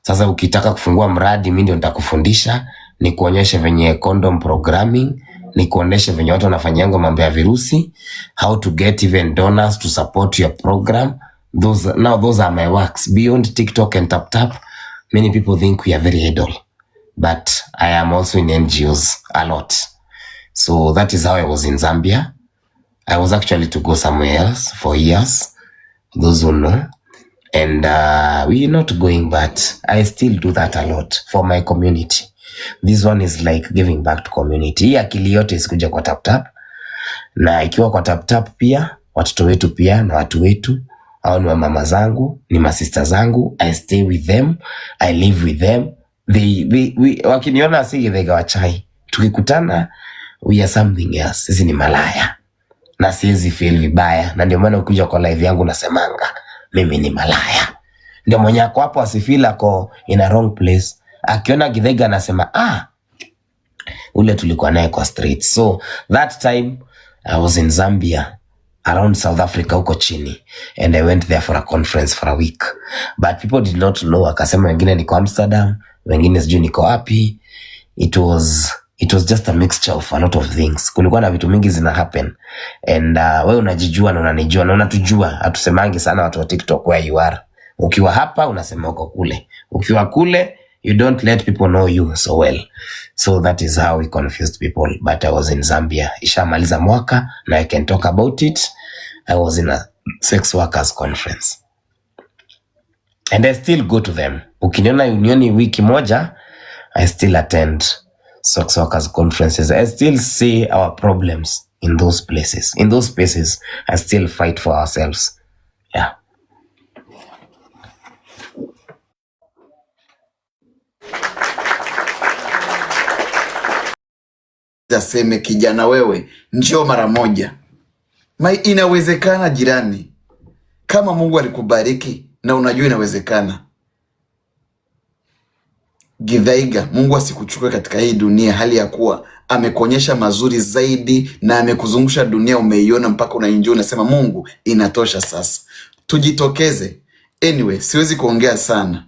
Sasa ukitaka kufungua mradi, mi ndio nitakufundisha, nikuonyeshe venye condom programming, nikuonyeshe venye watu wanafanyanga mambo ya virusi, how to get even donors to support your program. Those are my works beyond TikTok and Tap Tap. Many people think we are very idle, but I am also in NGOs a lot. So that is how I was in Zambia. I was actually to go somewhere else for years, those who know. And we're not going, but I still do that a lot for my community. This one is like giving back to community. Hii akili yote isikuja kwa Tap Tap, na ikiwa kwa Tap Tap pia watoto wetu pia na watu wetu au ni wamama zangu, ni masista zangu. I stay with them, I live with them. Wakiniona si Githaiga wa chai, tukikutana we are something else. Sisi ni malaya na siwezi feel vibaya, na ndio maana ukija kwa live yangu nasemanga mimi ni malaya. Ndio mwenye ako hapo asifeel ako in a wrong place, akiona Githaiga anasema, "Ah, ule tulikuwa naye kwa street." So that time I was in Zambia, around South Africa huko chini, and I went there for a conference for a week, but people did not know. Akasema wengine niko Amsterdam, wengine sijui niko wapi. It was just a mixture of a lot of things. Kulikuwa na vitu mingi zina happen, and wewe unajijua na unanijua na unatujua. Hatusemangi sana watu wa TikTok where you are. Ukiwa hapa unasema uko kule, ukiwa kule you don't let people know you so well. So that is how we confused people. But I was in Zambia, ishamaliza mwaka na I can talk about it. I was in a sex workers conference and I still go to them. Ukiniona unioni wiki moja, I still attend sex workers conferences. I still see our problems in those places. In those spaces, I still fight for ourselves. Yeah. Aseme kijana wewe, njoo mara moja. Ma, inawezekana jirani, kama Mungu alikubariki na unajua inawezekana. Githaiga, Mungu asikuchukue katika hii dunia hali ya kuwa amekuonyesha mazuri zaidi na amekuzungusha dunia, umeiona mpaka unaenjoy, unasema Mungu inatosha sasa. Tujitokeze. Anyway, siwezi kuongea sana,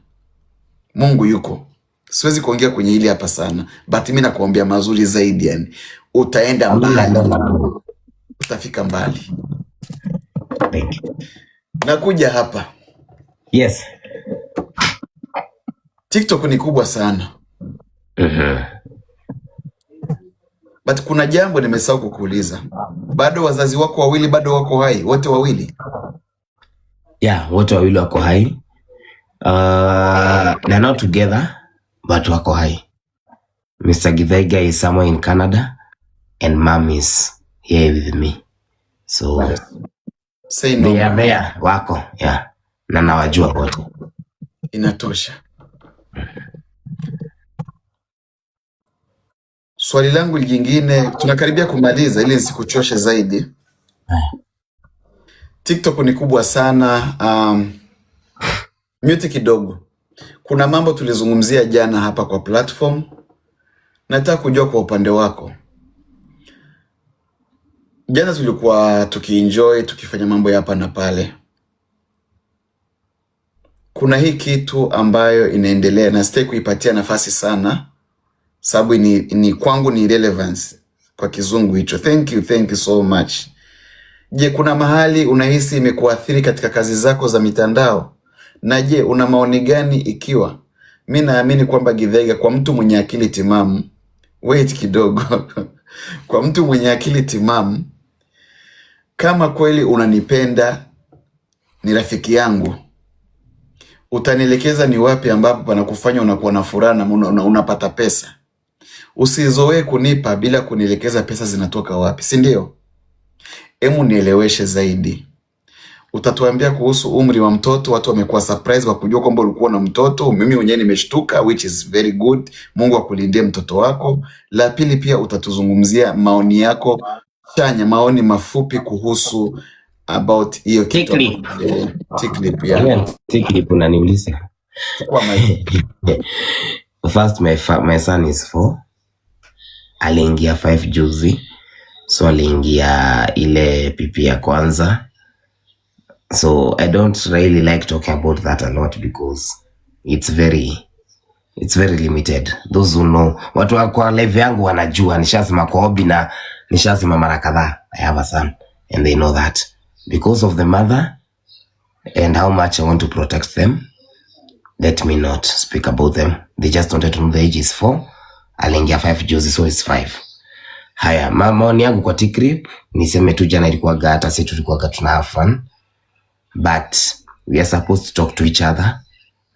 Mungu yuko, siwezi kuongea kwenye hili hapa sana, but mi nakuambia mazuri zaidi, yani utaenda Amina, mbali, noma. Utafika mbali. Thank you. Nakuja hapa, Yes. TikTok ni kubwa sana, but kuna jambo nimesahau kukuuliza. Bado wazazi wako wawili bado wako hai, wote wawili? Yeah, wote wawili wako hai. They're not together, but wako hai. Mr. Githaiga is somewhere in Canada and mom is here with me. So Say no they are more. There, wako. Yeah. Na nawajua wote. Inatosha. Swali langu jingine, tunakaribia kumaliza ili nisikuchoshe zaidi. TikTok ni kubwa sana. Mute kidogo. Kuna mambo tulizungumzia jana hapa kwa platform. Nataka kujua kwa upande wako. Jana tulikuwa tukienjoy tukifanya mambo ya hapa na pale. Kuna hii kitu ambayo inaendelea na sitaki kuipatia nafasi sana, sababu ni kwangu ni relevance kwa kizungu hicho. Thank you, thank you so much. Je, kuna mahali unahisi imekuathiri katika kazi zako za mitandao? Na je, una maoni gani ikiwa? Mi naamini kwamba Githaiga, kwa mtu mwenye akili timamu, wait kidogo kwa mtu mwenye akili timamu, kama kweli unanipenda, ni rafiki yangu, utanielekeza ni wapi ambapo panakufanya unakuwa na furaha na unapata pesa. Usizoee kunipa bila kunielekeza pesa zinatoka wapi, si ndio? Emu nieleweshe zaidi. Utatuambia kuhusu umri wa mtoto. Watu wamekuwa surprise kwa kujua kwamba ulikuwa na mtoto. Mimi mwenyewe nimeshtuka, which is very good. Mungu akulindie mtoto wako. La pili, pia utatuzungumzia maoni yako chanya, maoni mafupi kuhusu about hiyo kitu Tikli. Ambayo Tikli, yeah. Yeah, Tikli unaniuliza. Chukua mic. First, my son is 4. Aliingia 5 juzi. So aliingia ile PP ya kwanza. So I don't really like talking about that a lot because It's very limited. Those who know, watu wa kwa live yangu wanajua nishasema kwa Obi na nishasema mara kadhaa, I have a son and they know that because of the mother and how much I want to protect them, let me not speak about them. They just wanted to know the age is 4. Aliingia 5 juzi, so it's 5. Haya, maoni yangu kwa Tikrip, niseme tu jana ilikuwaga, hata sisi tulikuwaga tuna have fun, but we are supposed to talk to each other.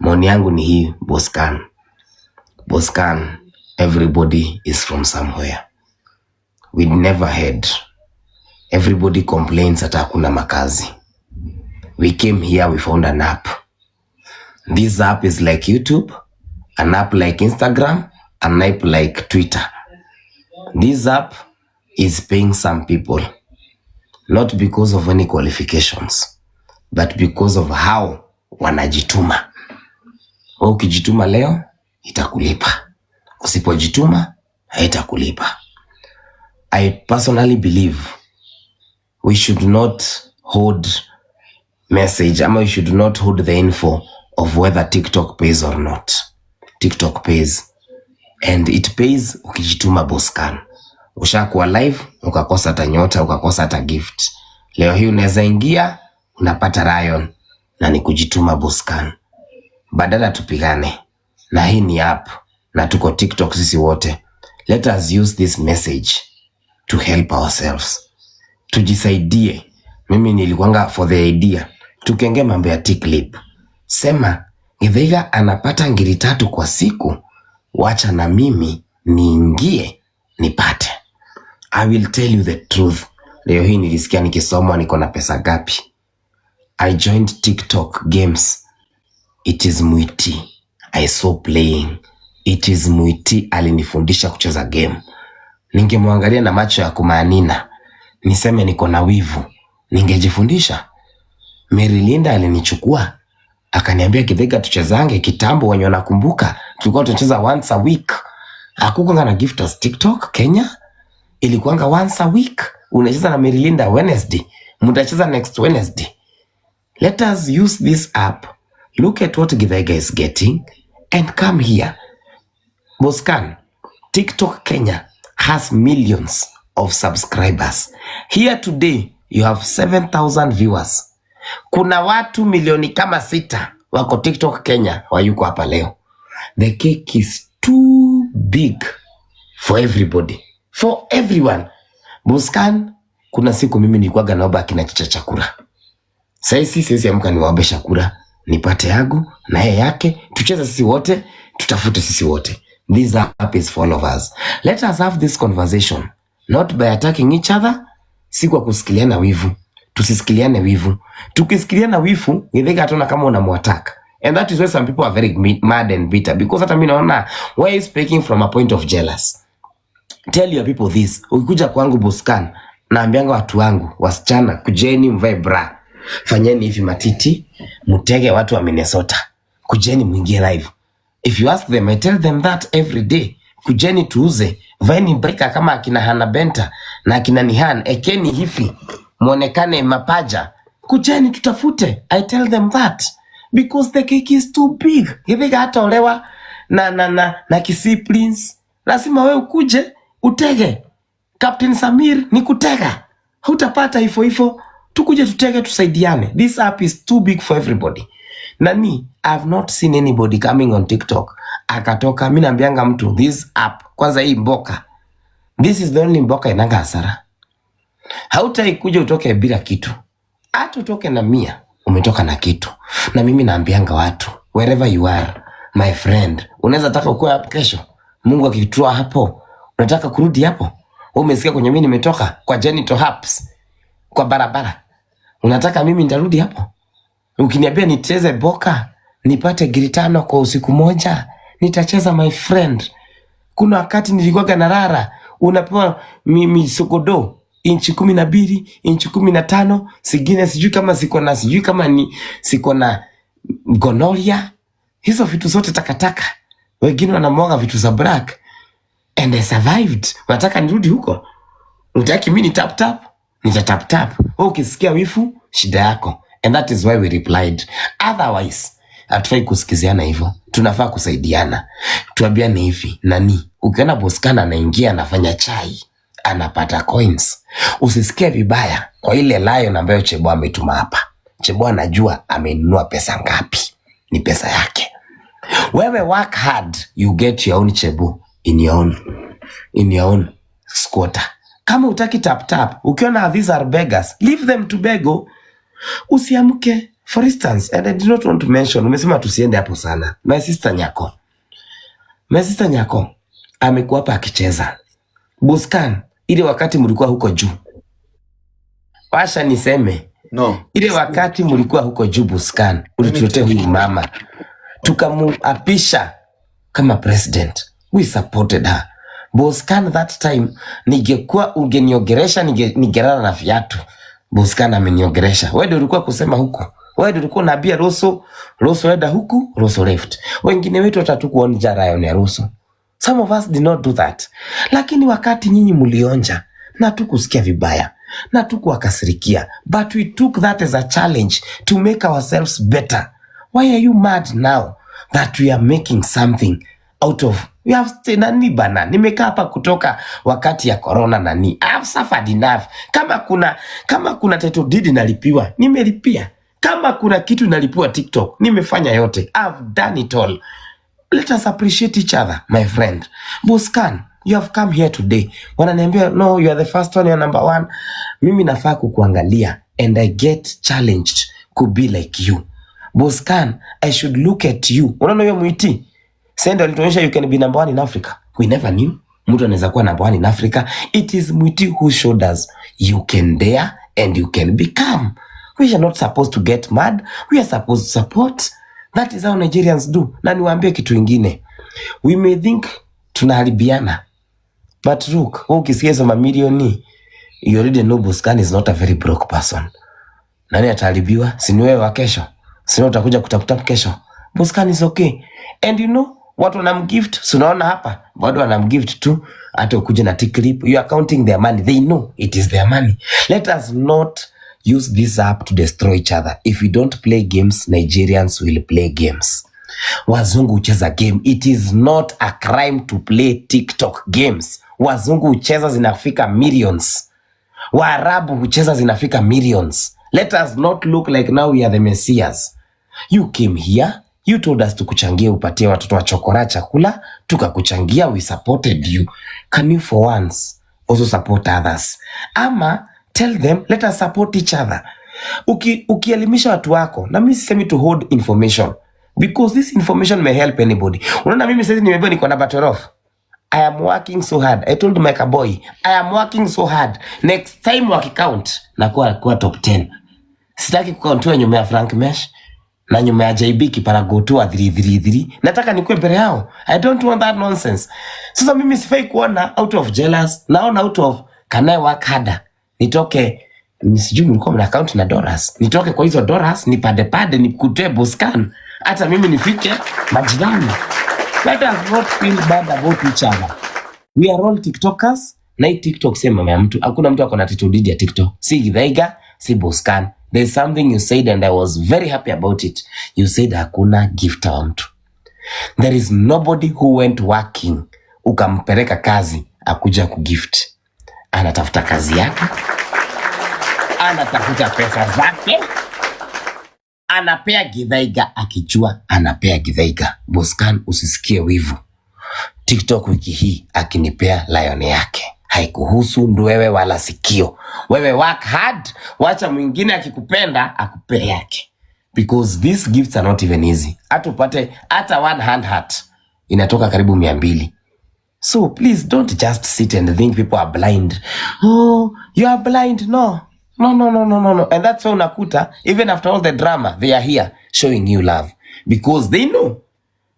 Maoni yangu ni hii, Boscan. Boscan, everybody is from somewhere. We never had. Everybody complains hata hakuna makazi. We came here, we found an app. This app is like YouTube, an app like Instagram, an app like Twitter. This app is paying some people, not because of any qualifications, but because of how wanajituma. Wewe ukijituma leo itakulipa, usipojituma haitakulipa. I personally believe we should not hold message ama we should not hold the info of whether TikTok pays or not. TikTok pays and it pays ukijituma, Boscan. Ushakuwa live ukakosa hata nyota, ukakosa hata gift. Leo hii unaweza ingia unapata Lion na ni kujituma, Boscan. Badala tupigane, na hii ni app na tuko TikTok sisi wote, let us use this message to help ourselves, tujisaidie. Mimi nilikuanga for the idea, tukiongea mambo ya T-clip, sema Githaiga anapata ngiri 3 kwa siku, wacha na mimi niingie nipate. I will tell you the truth. Leo hii nilisikia nikisomwa niko na pesa gapi. I joined TikTok games. It is Mwiti I saw playing. It is Mwiti alinifundisha kucheza game. Ningemwangalia na macho ya kumaanina, niseme niko na wivu, ningejifundisha. Mary Linda alinichukua akaniambia, "Githaiga, tuchezange." Kitambo, wenye wanakumbuka, tulikuwa tunacheza once a week. Hakukuanga na gifters TikTok Kenya, ilikuanga once a week. Unacheza na Mary Linda Wednesday, mtacheza next Wednesday. Let us use this app. Look at what Githaiga is getting and come here. Boscan, TikTok Kenya has millions of subscribers. Here today you have 7,000 viewers. Kuna watu milioni kama 6 wako TikTok Kenya wayuko hapa leo. The cake is too big for everybody, for everyone. Boscan, kuna siku mimi nilikuwaga naomba akina Chicha chakula. Saisi siwezi amka niwaombe chakula, nipate yangu na yeye yake, tucheze sisi wote, tutafute sisi wote. This app is for all of us. Let us have this conversation, not by attacking each other, si kwa kusikiliana wivu. Tusisikiliane wivu. Tukisikiliana wivu, Githaiga hataona kama unamuattack. And that is why some people are very mad and bitter, because hata mimi naona why is speaking from a point of jealous. Tell your people this. Ukikuja kwangu Boscan, naambianga watu wangu wasichana, kujeni mvae bra, fanyeni hivi matiti, mtege watu wa Minnesota, kujeni mwingie live. If you ask them, I tell them that every day. Kujeni tuuze, vaeni breaker kama akina Hana Benta na akina Nihan, ekeni hivi mwonekane mapaja, kujeni tutafute. I tell them that because the cake is too big. Githaiga hata olewa na Kisii Prince, lazima we ukuje utege. Captain Samir ni kutega, hutapata hivyo hivyo. Tukuje tutege, tusaidiane. This app is too big for everybody. Nani, I've not seen anybody coming on TikTok akatoka. Mi naambianga mtu this app, kwanza hii mboka, this is the only mboka inanga hasara. Hautaikuja utoke bila kitu, hata utoke na 100, umetoka na kitu. Na mimi naambianga watu, wherever you are, my friend, unaweza taka ukuwe hapo kesho, Mungu akikutoa hapo, unataka kurudi hapo? Wewe umesikia kwenye mimi nimetoka kwa genital herpes kwa barabara, unataka mimi nitarudi hapo? Ukiniambia nicheze boka nipate ngiri 5 kwa usiku moja, nitacheza, my friend. Kuna wakati nilikuwaga na rara, unapewa misokodo inchi 12, inchi 15, zingine sijui kama ziko na, sijui kama ni ziko na gonorrhea, hizo vitu zote takataka. Wengine wanamwaga vitu za black and I survived. Unataka nirudi huko? Unataka mimi ni tap tap? Nita tap tap. Wewe ukisikia wifu, shida yako. And that is why we replied. Otherwise, Hatufai kusikiziana hivyo, tunafaa kusaidiana, tuambiane hivi nani. Ukiona Boscan anaingia anafanya chai anapata coins, usisikie vibaya kwa ile lion ambayo Chebo ametuma hapa. Chebo anajua amenunua pesa ngapi, ni pesa yake. Wewe work hard, you get your own Chebo in your own squatter. Kama utaki tap tap, ukiona these are beggars, leave them to beg. Oh. Usiamke. For instance, and I do not want to mention, umesema tusiende hapo sana. My sister Nyako. My sister Nyako amekuwa hapa akicheza. Buscan, ile wakati mlikuwa huko juu. Washa niseme, No. ile wakati mlikuwa huko juu Buscan, Let me ulituletea tell huyu mama tukamuapisha kama president. We supported her. Boscan that time ningekuwa ungeniogeresha ningerara na viatu. Boscan ameniogeresha. Wewe ndio ulikuwa kusema huko. Wewe ndio ulikuwa unaambia Roso, Roso enda huku, Roso left. Wengine wetu hata kuonja lion ya Roso. Some of us did not do that. Lakini wakati nyinyi mlionja na tukusikia vibaya na tukuwakasirikia, but we took that as a challenge to make ourselves better. Why are you mad now that we are making something out of we have nani bana, nimekaa hapa kutoka wakati ya corona nani, I have suffered enough. Kama kuna title deed nalipiwa, nimelipia. Kama kuna kitu nalipiwa TikTok, nimefanya yote. I've done it all. Let us appreciate each other, my friend. Boscan, you have come here today. Wananiambia, "No, you are the first one, you are number one." Mimi nafaa kukuangalia and I get challenged to be like you. Boscan, I should look at you. Unaona huyo Mwiti? Sendo alituonyesha you can be number one in Africa. We never knew. Mtu anaweza kuwa number one in Africa. It is Mwiti who showed us you can dare and you can become. We are not supposed to get mad. We are supposed to support. That is how Nigerians do. Na niwaambie kitu ingine. We may think tunaharibiana. But look, wewe ukisikia hizo mamilioni, you already know Boscan is not a very broke person. Nani ataharibiwa? Si ni wewe wa kesho? Si wewe utakuja kutaptap kesho? Boscan is okay. And you know, watu wanamgift, si unaona hapa? Bado wanamgift tu hata ukuje na T-clip, you are counting their money. They know it is their money. Let us not use this app to destroy each other. If we don't play games, Nigerians will play games. Wazungu hucheza game. It is not a crime to play TikTok games. Wazungu hucheza zinafika millions. Waarabu hucheza zinafika millions. Let us not look like now we are the messiahs. You came here, you told us tukuchangie upatie watoto wa chokora chakula, tukakuchangia, we supported you. Can you for once also support others? Ama tell them let us support each other. Ukielimisha watu wako, na mimi sisemi to hold information because this information may help anybody. Unaona mimi sasa nimeambiwa niko na 12. I am working so hard. I told my boy, I am working so hard. Next time wakicount nakuwa kuwa top 10. Sitaki kukauntiwa nyuma ya Frank Mesh na nyuma ya JB Kiparagotua 333. Nataka nikuwe mbele yao. I don't want that nonsense. Sasa mimi sifai kuona out of jealous, naona out of can I work harder? Nitoke sijui mlikuwa mna account na dollars. Nitoke kwa hizo dollars nipade pade nikutee Boscan. Hata mimi nifike majirani. Let us not feel bad about each other. We are all TikTokers. Na hii TikTok si mama ya mtu. Hakuna mtu ako na title deed ya TikTok. Si Githaiga, si Boscan. There's something you said and I was very happy about it. You said hakuna gifter wa mtu. There is nobody who went working ukampeleka kazi akuja kugift. Anatafuta kazi yake, anatafuta pesa zake, anapea Githaiga akijua anapea Githaiga. Boscan, usisikie wivu. TikTok wiki hii akinipea lion yake haikuhusu ndwewe wala sikio. Wewe work hard, wacha mwingine akikupenda akupee yake, because these gifts are not even easy. Hata upate hata one hand heart inatoka karibu 200. So please don't just sit and think people are blind. Oh, you are blind. No. No, no, no, no, no, no. And that's why unakuta, even after all the drama, they are here showing you love. Because they know.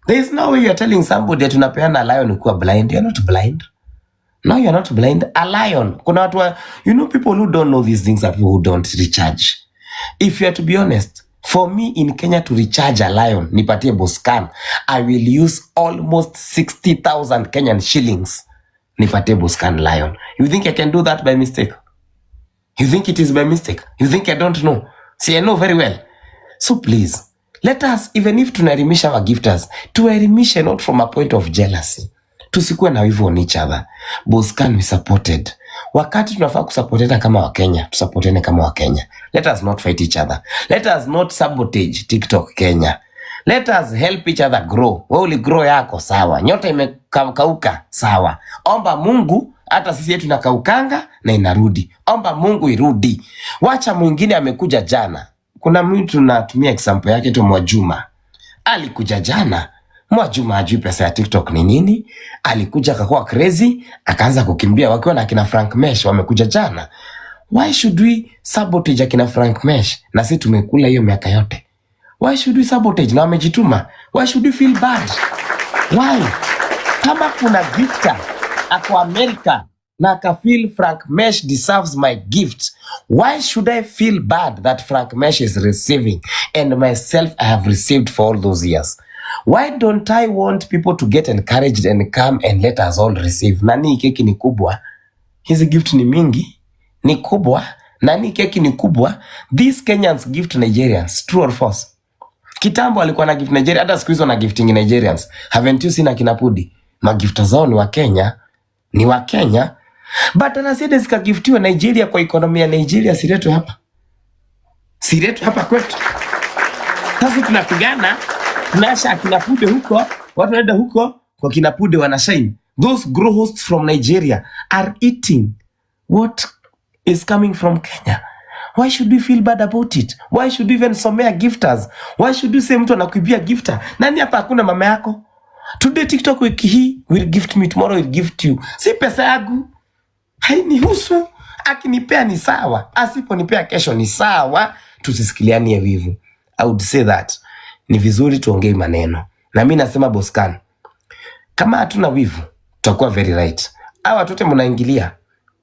There is no way you are telling somebody that unapeana lion ukiwa blind. You're not blind. No, you're not blind. A lion. Kuna watu wa, you know people who don't know these things are people who don't recharge. If you are to be honest, for me in Kenya to recharge a lion, nipatie Boscan, I will use almost 60,000 Kenyan shillings. Nipatie Boscan lion. You think I can do that by mistake? You think it is by mistake? You think I don't know? See, I know very well. So please, Let us, even if tunaelimisha our gifters, tuelimishe not from a point of jealousy. Tusikuwe na wivu on each other. Boscan, we supported. Wakati tunafaa kusupportana kama Wakenya, tusupportane kama Wakenya. Let us not fight each other. Let us not sabotage TikTok Kenya. Let us help each other grow. Wewe uligrow yako sawa, nyota imekauka sawa. Omba Mungu hata sisi yetu inakaukanga na inarudi. Omba Mungu irudi. Wacha mwingine amekuja jana. Kuna mtu natumia example yake tu, Mwajuma alikuja jana. Mwajuma hajui pesa ya TikTok ni nini. Alikuja akakuwa crazy, akaanza kukimbia wakiwa na akina Frank Mesh, wamekuja jana. Why should we sabotage akina Frank Mesh na sisi tumekula hiyo miaka yote? Why should we sabotage na wamejituma? Why should we feel bad? Why? Kama kuna gifter ako America na akafeel Frank Mesh deserves my gift, why should I feel bad that Frank Mesh is receiving and myself I have received for all those years? Why don't I want people to get encouraged and come and let us all receive? Nani keki ni kubwa, hizi gift ni mingi, ni kubwa. Nani keki ni kubwa. These Kenyans gift Nigerians, true or false? Kitambo alikuwa na gift Nigeria, hata siku hizo na gifting Nigerians. Haven't you seen akina Pudi? Magifta zao ni wa Kenya, ni wa Kenya. But anasiende zikagiftiwa Nigeria kwa economy ya Nigeria, siletwe hapa, siletwe hapa kwetu. Sasa tunapigana, tunasha akina Pude huko, watu wanaenda huko kwa kina Pude wanashine. Those grow hosts from Nigeria are eating what is coming from Kenya. Why should we feel bad about it? Why should we even somea gifters? Why should you say mtu anakuibia gifter? Nani hapa hakuna mama yako? Today TikTok wiki hii will gift me, tomorrow will gift you. Si pesa yangu. Hainihusu. Akinipea ni sawa, asiponipea kesho ni sawa. Tusisikilianie wivu. I would say that ni vizuri tuongee maneno, na mi nasema Boscan, kama hatuna wivu tutakuwa very right. Hawa watoto mnaingilia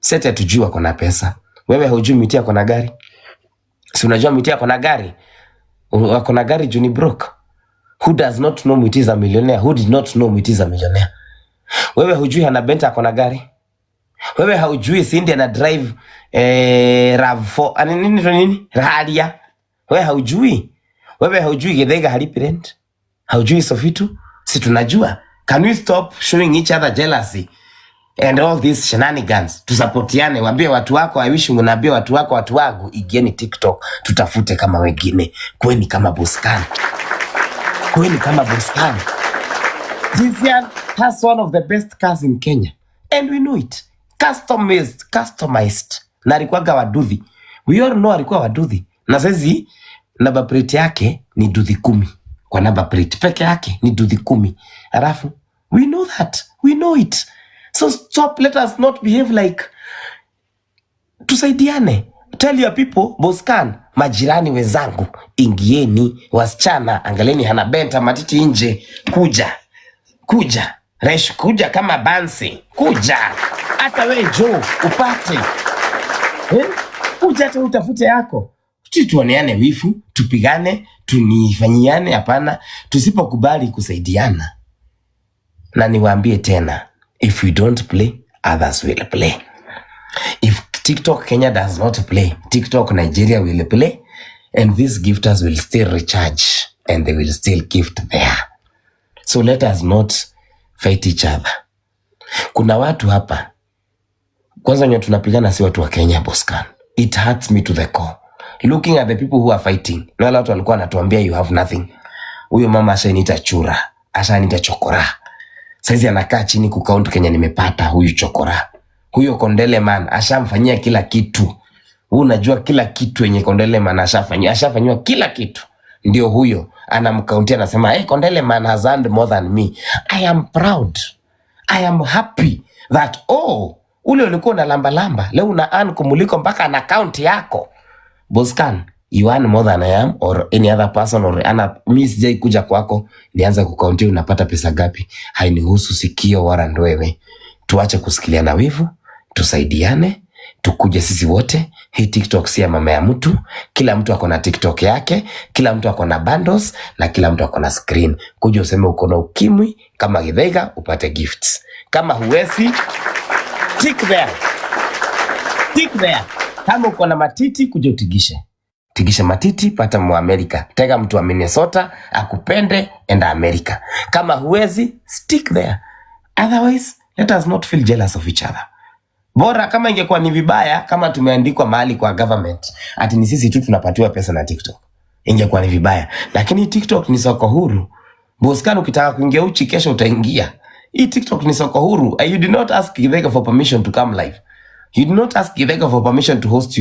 seti, hatujui wako na pesa. Wewe haujui Miti ako na gari, si unajua Miti ako na gari, ako na gari juu ni broke. Who does not know Mwiti is a millionaire? Who did not know Mwiti is a millionaire? Wewe hujui Hana Benta ako na gari? Wewe haujui Cindy ana drive RAV4 ani nini to nini Raharia? Wewe haujui? Wewe haujui Githaiga halipi rent? Haujui hizo vitu? Si tunajua. Can we stop showing each other jealousy and all these shenanigans? Tusupportiane, waambie watu wako, I wish unaambia watu wako, watu wangu, ingieni TikTok, tutafute kama wengine. Kweni kama Boscan. Kweni kama Boscan. Vivian has one of the best cars in Kenya and we know it. Customized, customized. Na alikuwaga waduthi. We all know alikuwa waduthi. Na saizi number plate yake ni duthi 10. Kwa number plate peke yake ni duthi 10. Alafu we know that. We know it. So stop, let us not behave like, tusaidiane. Tell your people, Boscan, majirani wenzangu, ingieni. Wasichana, angalieni Hana Benta matiti nje, kuja kuja Resh, kuja kama bansi, kuja hata we jo upate eh? Kuja hata utafute yako, tu tuoneane wifu, tupigane, tunifanyiane. Hapana, tusipokubali kusaidiana, na niwaambie tena, if we don't play others will play. If TikTok Kenya does not play, TikTok Nigeria will play, and these gifters will still recharge and they will still gift there. So let us not fight each other. Kuna watu hapa kwanza wenye tunapigana si watu wa Kenya, Boscan. It hurts me to the core looking at the people who are fighting. Na wale watu walikuwa wanatuambia you have nothing. Huyo mama ashaniita chura, ashaniita chokora. Saizi anakaa chini kucount Kenya nimepata huyu chokora. Huyo Kondele man ashamfanyia kila kitu. Wewe unajua kila kitu yenye Kondele man ashafanyia, ashafanyiwa kila kitu. Ndio huyo anamkauntia anasema, "Hey, Kondele man has earned more than me." I am proud. I am happy that, oh, ule ulikuwa una lamba lamba leo una earn kumuliko mpaka na account yako. Boscan, you earn more than I am or any other person or ana mi sijai kuja kwako nianza kukauntia unapata pesa gapi. Hainihusu sikio wala ndwewe. Tuache kusikiliana wivu, tusaidiane, tukuje sisi wote. Hii TikTok si ya mama ya mtu. Kila mtu ako na TikTok yake, kila mtu ako na bundles na kila mtu ako na screen. Kuja useme uko na ukimwi kama Githaiga upate gifts. Kama huwezi, tick there, tick there. Kama uko na matiti kuja utigishe. Tikisha matiti, pata Muamerika, tega mtu wa Minnesota akupende, enda Amerika. Kama huwezi, stick there, otherwise let us not feel jealous of each other. Bora kama ingekuwa ni vibaya kama tumeandikwa mahali kwa government ati ni sisi tu tunapatiwa pesa na TikTok, ingekuwa ni vibaya, lakini TikTok ni soko huru. Boscan, ukitaka kuingia uchi kesho utaingia. Hii TikTok ni soko huru. You did not ask Githaiga for permission to come live. You did not ask Githaiga for permission to host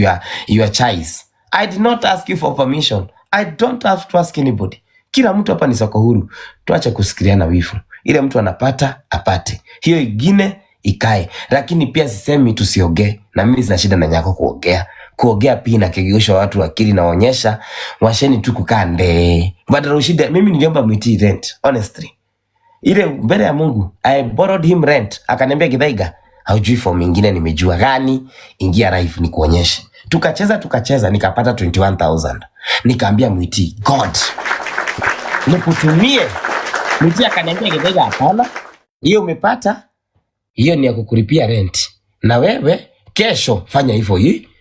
your chais. I did not ask you for permission. I don't have to ask anybody. Kila mtu hapa ni soko huru. Tuache kusikiliana wifu. Ile mtu anapata apate, hiyo ingine ikae. Lakini pia sisemi tusiogee, na mimi sina shida na nyako kuogea. Kuogea pia inakegeusha watu akili, naonyesha washeni tu kukaa ndee. Badala ushida, mimi niliomba Mwiti rent, honestly ile mbele ya Mungu, I borrowed him rent, akaniambia Githaiga, haujui form ingine nimejua gani, ingia live nikuonyeshe. Tukacheza tukacheza, nikapata 21,000. Nikaambia Mwiti, God nikutumie. Mwiti akaniambia Githaiga, hapana, hiyo umepata hiyo ni ya kukulipia rent, na wewe kesho fanya hivyo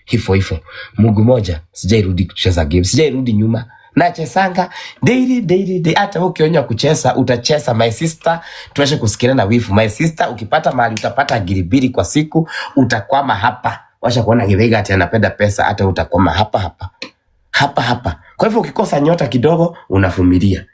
hivyo hivyo. Mungu moja, sijairudi kucheza game, sijairudi nyuma, nachesanga daily daily daily. Hata wewe ukionya kucheza utacheza, my sister. Tuache kusikiana na wifu, my sister. Ukipata mahali utapata giribiri kwa siku, utakwama hapa. Washa kuona Githaiga ati anapenda pesa, hata utakwama hapa hapa hapa hapa. Kwa hivyo ukikosa nyota kidogo unavumilia,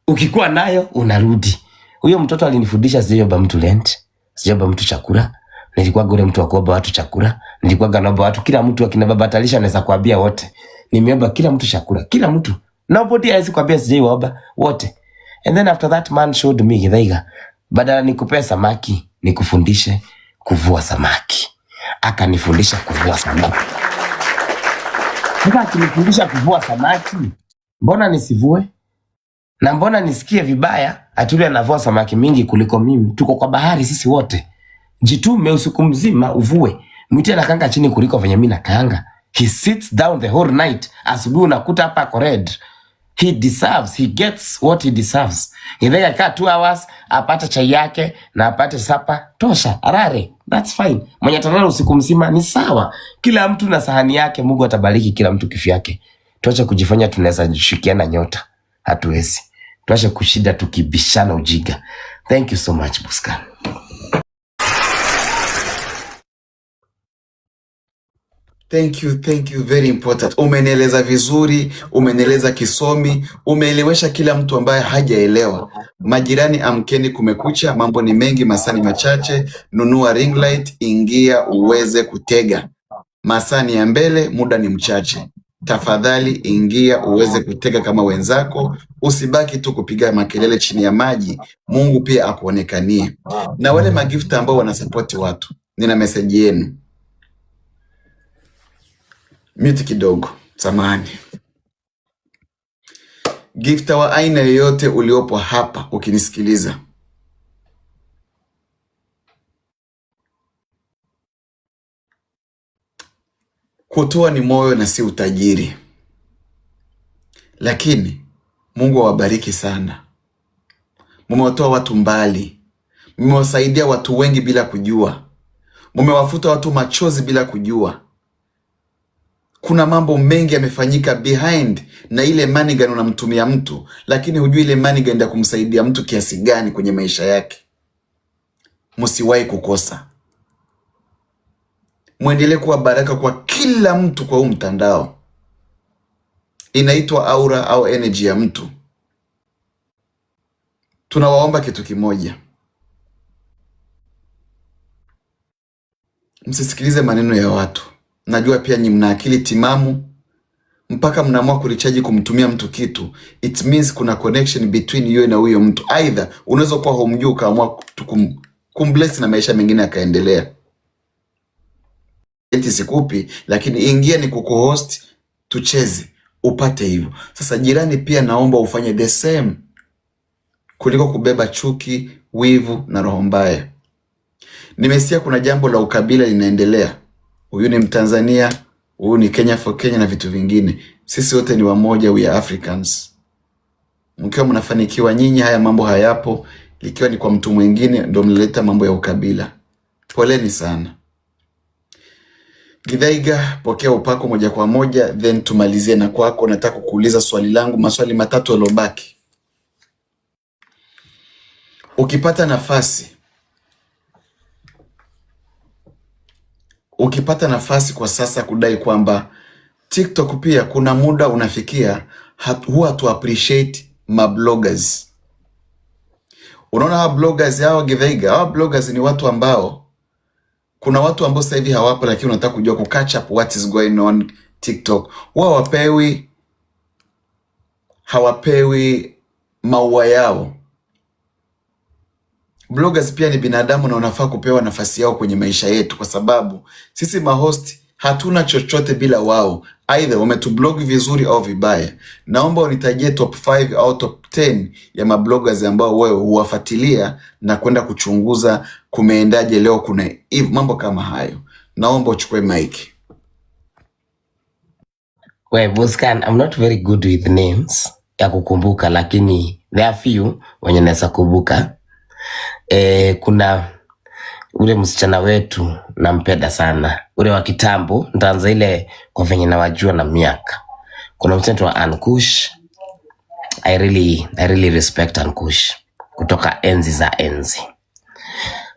ukikuwa nayo unarudi. Huyo mtoto alinifundisha, sijaomba mtu rent, sijaomba mtu chakula. Nilikuwa ule mtu wa kuomba watu chakula, nilikuwa naomba watu, kila mtu, akina baba Talisha anaweza kuambia wote, nimeomba kila mtu chakula, kila mtu. Nobody hawezi kuambia sijaiomba wote. And then after that man showed me, Githaiga, badala nikupee samaki nikufundishe kuvua samaki. Akanifundisha kuvua samaki. Sasa akinifundisha kuvua samaki, mbona nisivue? Na mbona nisikie vibaya ati yule anavua samaki mingi kuliko mimi? Tuko kwa bahari sisi wote. Jitume usiku mzima uvue. Mwiti anakaanga chini kuliko venye mimi nakaanga. He sits down the whole night. Asubuhi unakuta hapa ako red. He deserves, he gets what he deserves. Githaiga kaa 2 hours apate chai yake na apate supper, tosha, arare. That's fine. Mwenye atalala usiku mzima ni sawa. Kila mtu na sahani yake, Mungu atabariki kila mtu kivyake. Tuache kujifanya tunaweza jishikiana nyota. Hatuwezi. Tuache kushida tukibishana ujiga. Thank you so much, Buscan. Thank you, thank you, very important. Umenieleza vizuri, umenieleza kisomi, umeelewesha kila mtu ambaye hajaelewa. Majirani, amkeni, kumekucha, mambo ni mengi, masaa ni machache. Nunua ring light, ingia uweze kutega. Masaa ni ya mbele, muda ni mchache. Tafadhali ingia uweze kutega kama wenzako, usibaki tu kupiga makelele chini ya maji. Mungu pia akuonekanie. Na wale magifta ambao wanasapoti watu, nina meseji yenu. Mute kidogo, samahani. Gifta wa aina yoyote uliopo hapa ukinisikiliza, kutoa ni moyo na si utajiri, lakini Mungu awabariki sana. Mumewatoa watu mbali, mmewasaidia watu wengi bila kujua, mumewafuta watu machozi bila kujua. Kuna mambo mengi yamefanyika behind na ile money gun unamtumia mtu, lakini hujui ile money gun ya kumsaidia mtu kiasi gani kwenye maisha yake. Msiwahi kukosa, mwendelee kuwa baraka kwa kila mtu kwa huu mtandao. Inaitwa aura au energy ya mtu. Tunawaomba kitu kimoja, msisikilize maneno ya watu. Najua pia nyi mna akili timamu, mpaka mnaamua kurichaji kumtumia mtu kitu, it means kuna connection between you na huyo mtu. Aidha unaweza kuwa humjui ukaamua kumbless na maisha mengine yakaendelea. Eti sikupi, lakini ingia ni kukuhost tucheze upate hivyo. Sasa jirani pia naomba ufanye the same kuliko kubeba chuki, wivu na roho mbaya. Nimesikia kuna jambo la ukabila linaendelea. Huyu ni Mtanzania, huyu ni Kenya for Kenya na vitu vingine. Sisi wote ni wamoja, we are Africans. Mkiwa mnafanikiwa nyinyi, haya mambo hayapo. Likiwa ni kwa mtu mwingine, ndio mnaleta mambo ya ukabila. Poleni sana. Githaiga, pokea upako moja kwa moja, then tumalizie na kwako. Nataka kukuuliza swali langu, maswali matatu yaliyobaki. Ukipata nafasi, ukipata nafasi kwa sasa kudai kwamba TikTok pia kuna muda unafikia huwa tu appreciate mabloggers. Unaona hawa bloggers hawa Githaiga, hawa bloggers ni watu ambao kuna watu ambao sasa hivi hawapo, lakini unataka kujua ku catch up what is going on TikTok, huwa hawapewi maua yao. Bloggers pia ni binadamu na wanafaa kupewa nafasi yao kwenye maisha yetu, kwa sababu sisi mahost hatuna chochote bila wao. Aidha wametublog vizuri au vibaya. Naomba unitajie top 5 au top 10 ya mabloggers ambao wewe huwafuatilia na kwenda kuchunguza kumeendaje leo, kuna hivi mambo kama hayo. Naomba uchukue mic. We, Boscan, I'm not very good with names ya kukumbuka, lakini there are few wenye naweza kumbuka. Kuna ule msichana wetu nampenda sana, ule wa kitambo. Nitaanza ile kwa venye nawajua na miaka. Kuna msichana wa Ankush. I really respect Ankush kutoka enzi za enzi.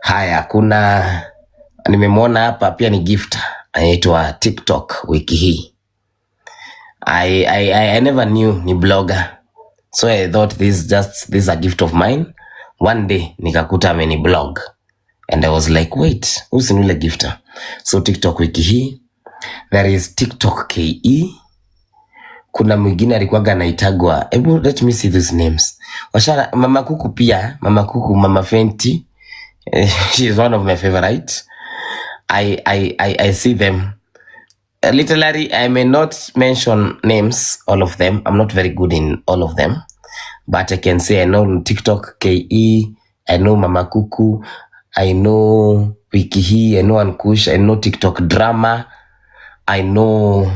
Haya, kuna nimemwona hapa pia ni gifter anaitwa TikTok wiki hii. I never knew ni blogger, so I thought this is a gift of mine. One day nikakuta ameni blog and I was like, wait, huyu si ni ule gifter? So TikTok wiki hii, there is TikTok KE. Kuna mwingine alikuwaga anaitagwa, hebu let me see these names. Washara, Mama Kuku pia, Mama Kuku, Mama Fenty, she is one of my favorite. I see them. Literally, I may not mention names, all of them. I'm not very good in all of them. But I can say I know TikTok KE, I know Mama Kuku, I know Wiki Hii, I know Ankush, I know TikTok Drama, I know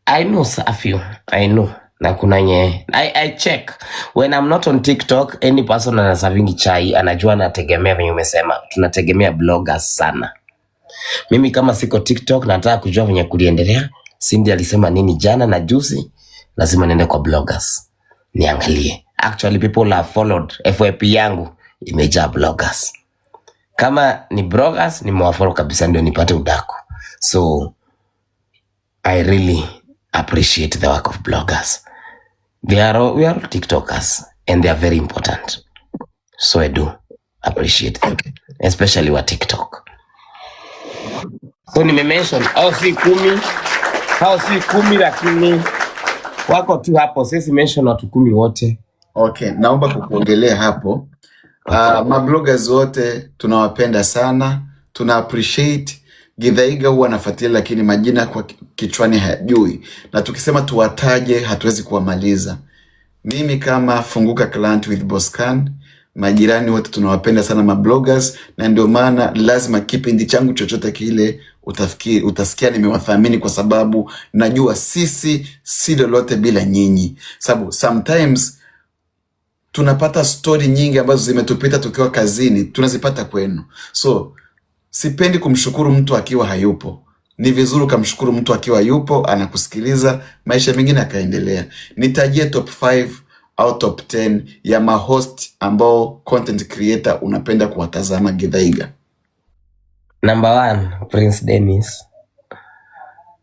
a few. I know. Na kuna nye I check when I'm not on TikTok. Any person anaservingi chai anajua anategemea venye umesema, tunategemea bloggers sana. Mimi kama siko TikTok, nataka kujua venye kuliendelea, Cindy alisema nini jana na juzi, lazima niende kwa bloggers niangalie. Actually, people have followed FYP yangu imejaa bloggers. Kama ni bloggers nimewafollow kabisa ndio nipate udaku. So I really appreciate the work of bloggers. We are all TikTokers and they are very important. So I do appreciate them, especially wa TikTok. So nimemention au si 10, au si 10, lakini wako tu hapo. Sisi mention watu 10 wote. Okay, naomba kukuongelea hapo. Mabloggers wote tunawapenda sana, tuna appreciate. Githaiga huwa anafuatilia, lakini majina kwa kichwani hayajui, na tukisema tuwataje hatuwezi kuwamaliza. Mimi kama Funguka Client with Boscan, majirani wote tunawapenda sana mabloggers, na ndio maana lazima kipindi changu chochote kile utafikiri, utasikia nimewathamini, kwa sababu najua sisi si lolote bila nyinyi, sababu sometimes tunapata stori nyingi ambazo zimetupita tukiwa kazini, tunazipata kwenu. So sipendi kumshukuru mtu akiwa hayupo. Ni vizuri ukamshukuru mtu akiwa yupo, anakusikiliza, maisha mengine akaendelea. Nitajie top 5 au top 10 ya mahost ambao content creator unapenda kuwatazama Githaiga. Number one, Prince Dennis.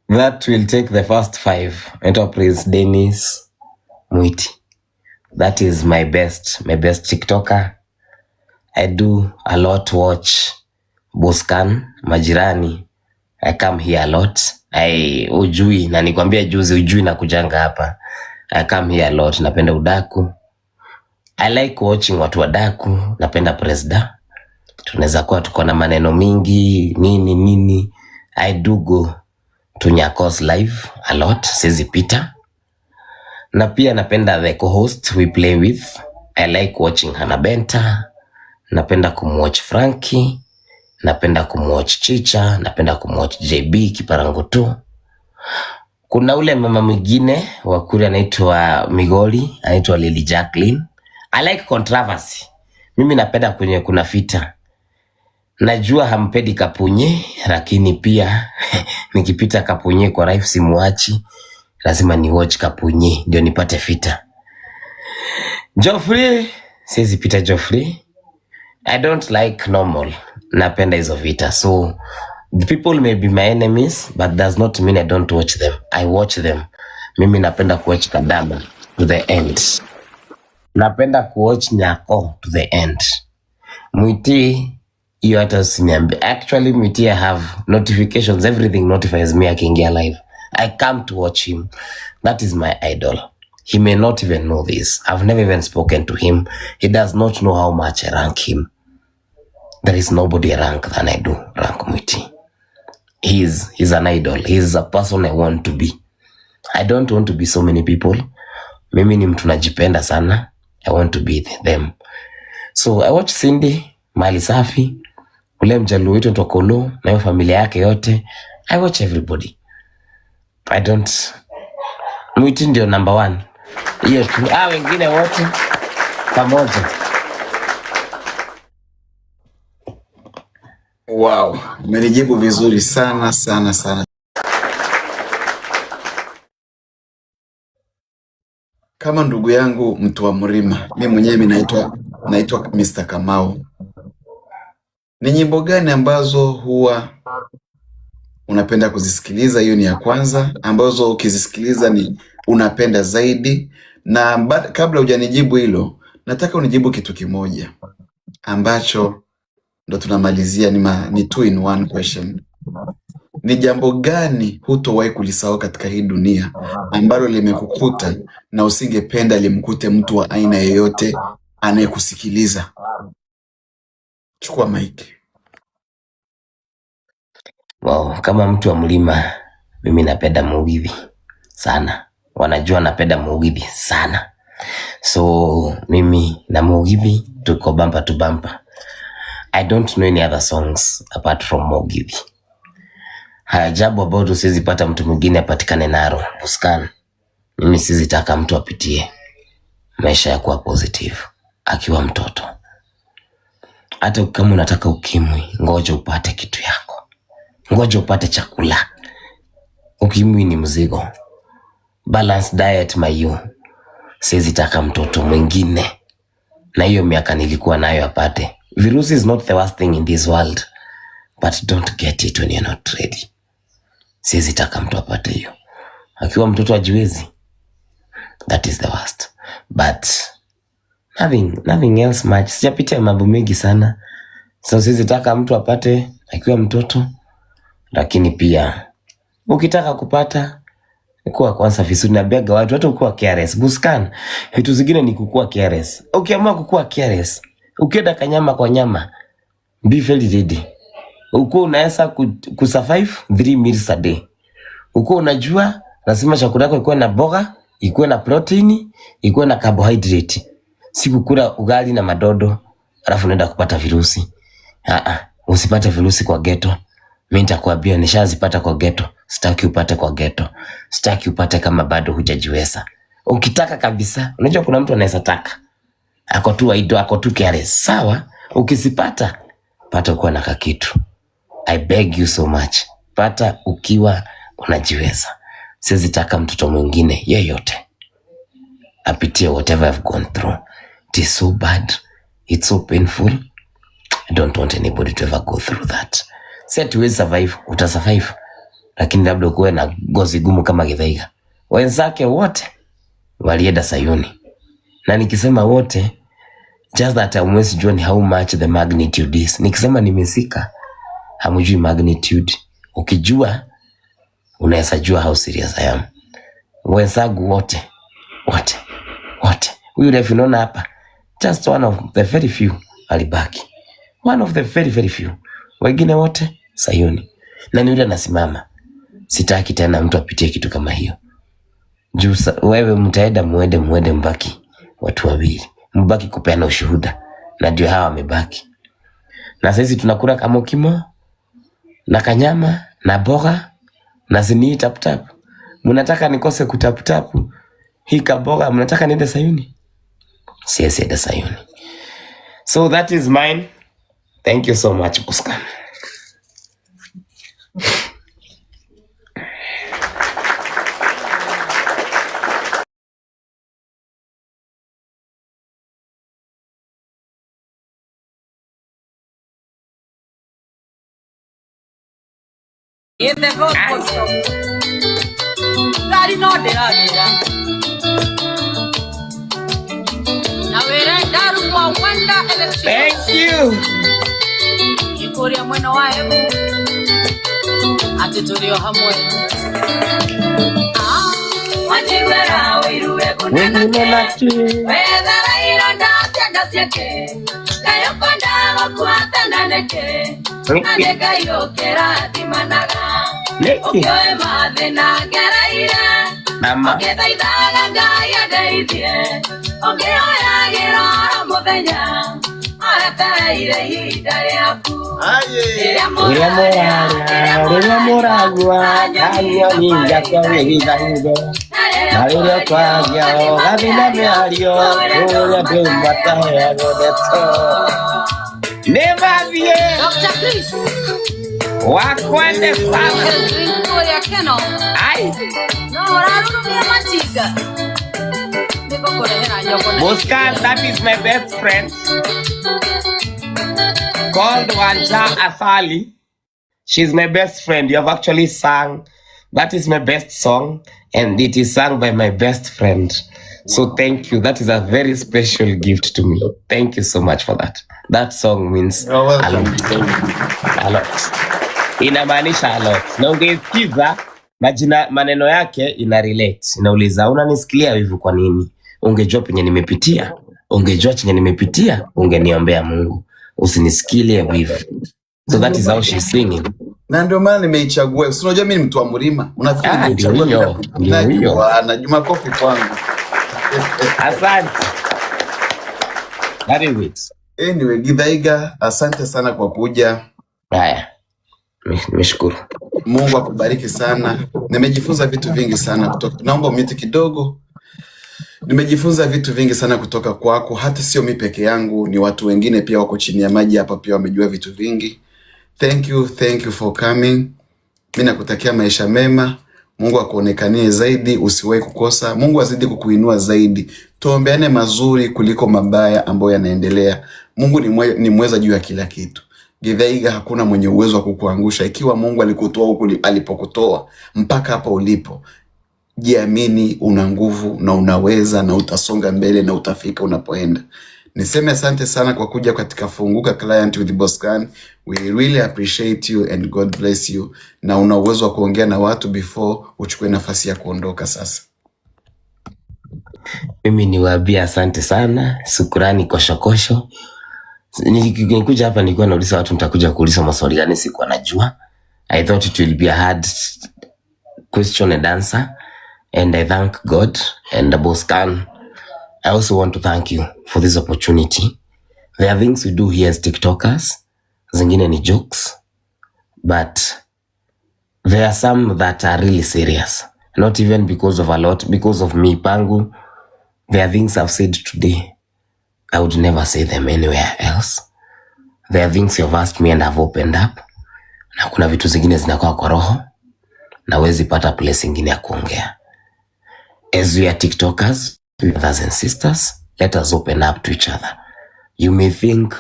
That will take the first five. Enter Prince Dennis Mwiti. That is my best TikToker. I do a lot watch Boscan, Majirani. I come here a lot. I ujui na nikwambia juzi ujui na kujanga hapa. I come here a lot. Napenda udaku. I like watching watu wadaku. Napenda Presda. Tunaweza kuwa tuko na maneno mingi nini nini. I do go to Nyakos live a lot, siwezi pita. Na pia napenda the co-host we play with. I like watching Hannah Benta. Napenda kumwatch Frankie. Napenda kumwatch Chicha. Napenda kumwatch JB Kiparangoto. Kuna ule mama mwingine wa kule anaitwa Migoli, anaitwa Lily Jacqueline. I like controversy. Mimi napenda kwenye kuna vita. Najua hampendi Kapunye, lakini pia nikipita Kapunye kwa live simuachi, lazima ni watch Kapunye ndio nipate vita. Joffrey, siwezi pita Joffrey. I don't like normal. Napenda hizo vita. So the people may be my enemies, but does not mean I don't watch them. I watch them. Mimi napenda kuwatch Kadama to the end. Napenda kuwatch Nyako to the end. Mwiti hiyo hata usiniambie. Actually Mwiti I have notifications, everything notifies me akiingia live. I come to watch him. That is my idol. He may not even know this. I've never even spoken to him. He does not know how much I rank him. There is nobody I rank than I do rank Mwiti. He's an idol. He's a person I want to be. I don't want to be so many people. Mimi ni mtu najipenda sana. I want to be them. So I watch Cindy, Mali Safi, ule mjaluo wetu Tokolo na hiyo familia yake yote. I watch everybody. I don't. Mwiti ndio number one. Hiyo tu. Ah, wengine wote pamoja. Wow, umenijibu vizuri sana sana sana. Kama ndugu yangu mtu wa mlima, mi mwenyewe mi naitwa Mr. Kamau. Ni nyimbo gani ambazo huwa unapenda kuzisikiliza? Hiyo ni ya kwanza, ambazo ukizisikiliza ni unapenda zaidi. Na kabla hujanijibu hilo, nataka unijibu kitu kimoja ambacho ndo tunamalizia, ni two in one question. Ni jambo gani hutowahi kulisahau katika hii dunia ambalo limekukuta na usingependa limkute mtu wa aina yoyote anayekusikiliza? Chukua mic. Wow, kama mtu wa mlima mimi napenda mugithi sana. Wanajua napenda mugithi sana. So mimi na mugithi tuko bumper to bumper. I don't know any other songs apart from mugithi. Ajabu ambao siwezi pata mtu mwingine apatikane naro. Buscan. Mimi siwezi taka mtu apitie maisha ya kuwa positive akiwa mtoto. Hata kama unataka ukimwi, ngoja upate kitu yako, ngoja upate chakula. Ukimwi ni mzigo. Balance diet mayo. Siwezi taka mtoto mwingine na hiyo miaka nilikuwa nayo apate. Virusi is not the worst thing in this world, but don't get it when you're not ready. Siwezi taka mtu apate hiyo akiwa mtoto ajiwezi. That is the worst. But nothing else much. Sijapitia mambo mengi sana, so siwezi taka mtu apate akiwa mtoto, lakini pia ukitaka kupata kuwa kwanza vizuri. Naambiaga watu hata ukuwa careless, Buscan, vitu zingine ni kukua careless. Ukiamua kukua careless, ukienda kanyama kwa nyama, be very ready. Ukuwa unaweza kusurvive 3 meals a day. Ukuwa unajua lazima chakula yako ikuwe na boga, ikuwe na protein, ikuwe na carbohydrate. Si kukula ugali na madodo alafu unaenda kupata virusi. Usipate virusi kwa ghetto. Mimi nitakwambia nishazipata kwa ghetto. Sitaki upate kwa ghetto. Sitaki upate kama bado hujajiweza. Ukitaka kabisa, unajua kuna mtu anaweza taka. Ako tu idle, ako tu careless. Sawa, ukisipata pata ukiwa na kakitu. I beg you so much. Pata ukiwa unajiweza. Siwezi taka mtoto mwingine yeyote apitie whatever I've gone through. It is so bad. It's so painful. I don't want anybody to ever go through that. Si ati huwezi survive, utasurvive. Lakini labda ukuwe na gozi gumu kama Githaiga. Wenzake wote walienda Sayuni. Na nikisema wote, just that hamwezi jua ni how much the magnitude is. Nikisema nimesika, hamjui magnitude. Ukijua, unaweza jua how serious I am. Wenzangu wote, wote, wote. Huyu refu unaona hapa, just one of the very few alibaki. One of the very very few. Wengine wote Sayuni. Na ni yule anasimama. Sitaki tena mtu apitie kitu kama hiyo. Juu wewe mtaenda muende muende mbaki watu wawili. Mbaki kupeana ushuhuda. Na ndio hawa wamebaki. Na sisi tunakula kamokimo na kanyama na boga na sini tap tap. Mnataka nikose kutap tap hii kaboga, mnataka niende Sayuni? Siwezi enda Sayuni. So that is mine. Thank you so much, Boscan. Ngari no ndĩragĩra na wĩra ndarumwa Wanda Thank Electricals you. Ikũrĩa mwena wa Embu atĩ tũrĩ o hamwe. Wanjiguĩra ũiru Wengine wĩkunanake naki. wethara ironda ciana ciake kayũkwenda gũkuatana nĩkĩ na Niki. nĩ Ngai ũkĩrathimanaga Niki. ũkĩoĩ mathĩna ngereire Ama. ũkĩthaithaga Ngai andeithie ũkĩhoyagĩra oro mũthenya oetereire ihinda rĩaku Aye. rĩrĩa Rĩrĩa mũraria mũraria, rĩrĩa rĩrĩa mũranyua mũranyua, kanyoni kanyoni gakwarĩithaine gakwarĩithaine. Na rĩrĩa Na rĩrĩa kwario kwaria, ũgathima ũgathima mĩario mĩario, kũrĩa andũ kũrĩa andũ mataheagwo mataheagwo ndeto. ndeto. Nĩ mathiĩ Dr. Chris wakwende sana. drink kũrĩa Keno Ai, no ũrarurumia matinga nĩngũkũrehera njogo na Boscan, iria. that is my best friend called Wanja Asali. She's my best friend. You have actually sung. That is my best song, and it is sung by my best friend. So thank you. That is a very special gift to me. Thank you so much for that. That song means You're a welcome. lot. A lot. Inamaanisha a lot. Na ungeisikiza majina maneno yake ina relate. Inauliza unanisikilia wivu kwa nini? Ungejua penye nimepitia, ungejua chenye nimepitia, ungeniombea Mungu. Usinisikilie wivu. So Na that ndio is how maana she's singing. na ndio maana nimeichagua. Si unajua mimi ni mtu wa mlima. Unafikiri Ah, ndio nimeichagua bila hiyo, ndio hiyo. najua, najua makofi kwangu. Asante. That is it. Anyway, Githaiga, asante sana kwa kuja. Haya, nimeshukuru. Mungu akubariki sana. Nimejifunza vitu vingi sana kutoka. Naomba umiti kidogo. Nimejifunza vitu vingi sana kutoka kwako, hata sio mi peke yangu, ni watu wengine pia wako chini ya maji hapa pia wamejua vitu vingi. Thank you for coming. Mi nakutakia maisha mema. Mungu akuonekanie zaidi, usiwahi kukosa. Mungu azidi kukuinua zaidi. Tuombeane mazuri kuliko mabaya ambayo yanaendelea. Mungu ni mweza juu ya kila kitu. Githaiga, hakuna mwenye uwezo wa kukuangusha. Ikiwa Mungu alikutoa huku alipokutoa mpaka hapa ulipo, jiamini, una nguvu na unaweza na utasonga mbele na utafika unapoenda. Niseme asante sana kwa kuja katika Funguka Client with Boscan. We really appreciate you and God bless you. Na una uwezo wa kuongea na watu before uchukue nafasi ya kuondoka sasa. Mimi niwaambie asante sana, shukrani koshokosho. Nilikuja hapa nilikuwa nauliza watu nitakuja kuuliza maswali gani, sikuwa najua. I thought it will be a hard question and answer, and I thank God and Boscan. I also want to thank you for this opportunity. There are things we do here as TikTokers, zingine ni jokes, but there are some that are really serious. Not even because of a lot, because of me, Pangu. There are things I've said today I would never say them anywhere else. There are things you've asked me and I've opened up. Na kuna vitu zingine zinakuwa kwa roho na huwezi pata place ingine ya kuongea. As we are TikTokers, brothers and sisters, let us open up to each other. You may think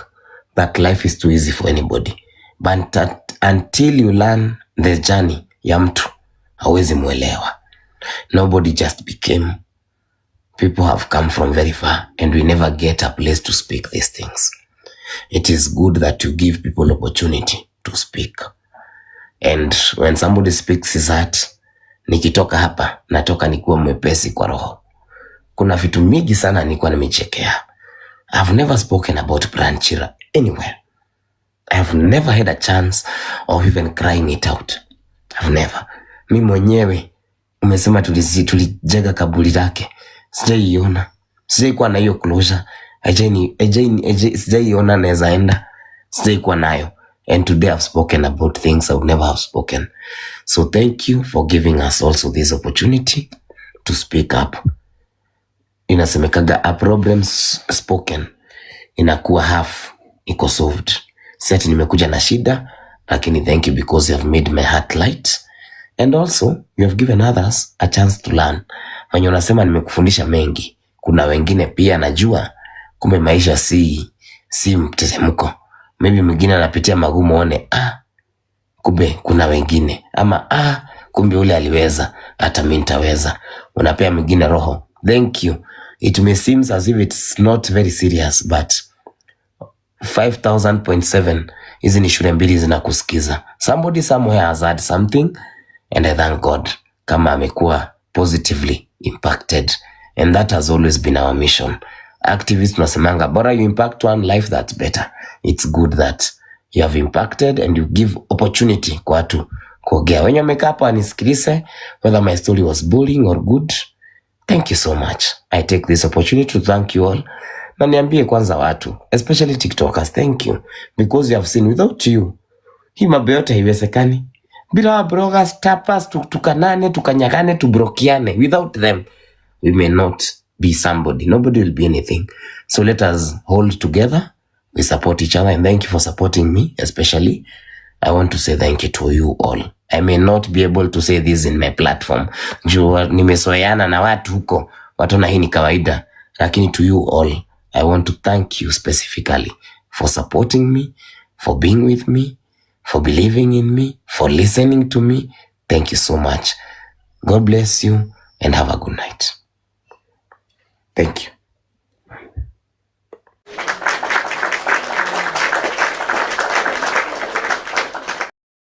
that life is too easy for anybody, but until you learn the journey ya mtu, hauwezi mwelewa. Nobody just became. People have come from very far and we never get a place to speak these things. It is good that you give people opportunity to speak. And when somebody speaks his heart, nikitoka hapa natoka nikuwa mwepesi kwa roho. Kuna vitu mingi sana nilikuwa nimechekea. I've never spoken about Brian Chira anywhere. I've never had a chance of even crying it out. I've never. Mi mwenyewe umesema tulijenga kaburi lake, sijaiona, sijaikuwa na hiyo closure, sijaiona naweza enda, sijaikuwa nayo. And today I've spoken about things I would never have spoken. So thank you for giving us also this opportunity to speak up. Inasemekaga a problem spoken inakuwa half iko solved. Si ati nimekuja na shida, lakini thank you because you have made my heart light and also you have given others a chance to learn. Wenye unasema nimekufundisha mengi, kuna wengine pia najua kumbe maisha si mteremko. Maybe mwingine anapitia magumu, one, ah, kumbe kuna wengine, ama ah, kumbe ule aliweza, hata mi nitaweza. Unapea mwingine roho. Thank you. It may seem as if it's not very serious, but 5000.7, hizi ni shule mbili zinakusikiza. Somebody somewhere has had something and I thank God kama amekuwa positively impacted, and that has always been our mission. Activists tunasemanga bora you impact one life, that's better. It's good that you have impacted and you give opportunity kwa watu kuongea. Wenye wamekaa hapa wanisikilize, whether my story was boring or good, thank you so much. I take this opportunity to thank you all. Na niambie kwanza watu, especially TikTokers, thank you because you have seen, without you hii mambo yote haiwezekani. Bila wa bloggers, tappers, tukanane, tukanyagane, tublokiane. Without them, we may not be somebody. Nobody will be anything. So let us hold together. We support each other, and thank you for supporting me, especially. I want to say thank you to you all. I may not be able to say this in my platform. Juu nimezoeana na watu huko, wataona hii ni kawaida. Lakini to you all, I want to thank you specifically for supporting me, for being with me, for believing in me, for listening to me. Thank you so much. God bless you and have a good night. Thank you.